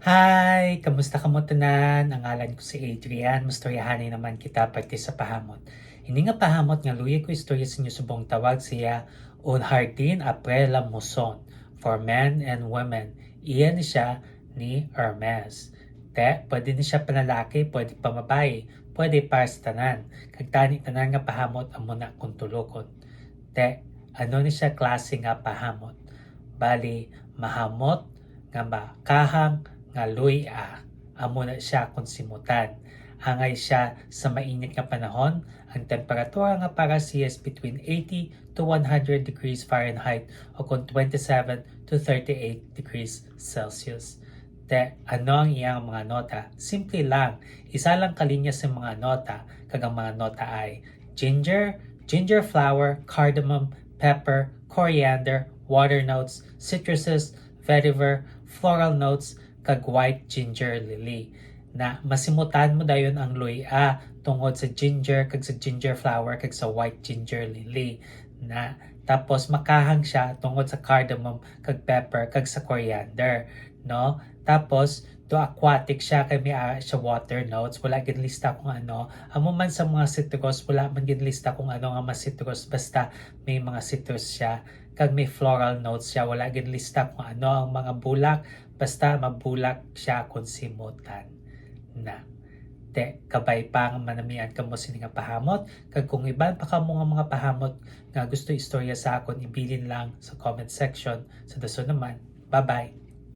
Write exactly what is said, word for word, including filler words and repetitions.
Hi! Kamusta kamo tanan? Ang ngalan ko si Adrian. Mustoryahanay naman kita parte sa pahamot. Ini nga pahamot nga luyag ko istorya sa inyo subong tawag siya Un Jardín a Prela Muson for men and women. Iya ni siya ni Hermes. Te, pwede ni siya panlalaki, pwede pamabayi, pwede para sa tanan. Kag tani tanan nga pahamot amo na kung tulokon. Te, ano ni siya klase nga pahamot? Bali, mahamot nga makahang nga luy-a. Amo na siya kung simutan. Angay siya sa mainit nga panahon, ang temperatura nga para siya is between eighty to one hundred degrees Fahrenheit o kung twenty-seven to thirty-eight degrees Celsius. Te, ano ang iyang mga nota? Simple lang. Isa lang ka linya sa mga nota, kag ang mga nota ay ginger, ginger flower, cardamom, pepper, coriander, water notes, citruses, vetiver, floral notes, kag white ginger lily. Na masimutan mo dayon ang luy-a tungod sa ginger kag sa ginger flower kag sa white ginger lily. Na tapos makahang siya tungod sa cardamom kag pepper kag sa coriander, no? Tapos do aquatic siya kay may ara siya water notes, wala ginlista kung ano. Amo man sa mga citrus, wala man ginlista kung ano nga mas citrus, basta may mga citrus siya. Kag may floral notes siya, wala ginlista kung ano ang mga bulak, basta mabulak siya kung simutan na. Te, kabay pa nga manamian kamo sini nga pahamot, kag kung iban pa kamo nga mga pahamot nga gusto istorya sa akon, ibilin lang sa comment section. Sa dason naman, bye-bye.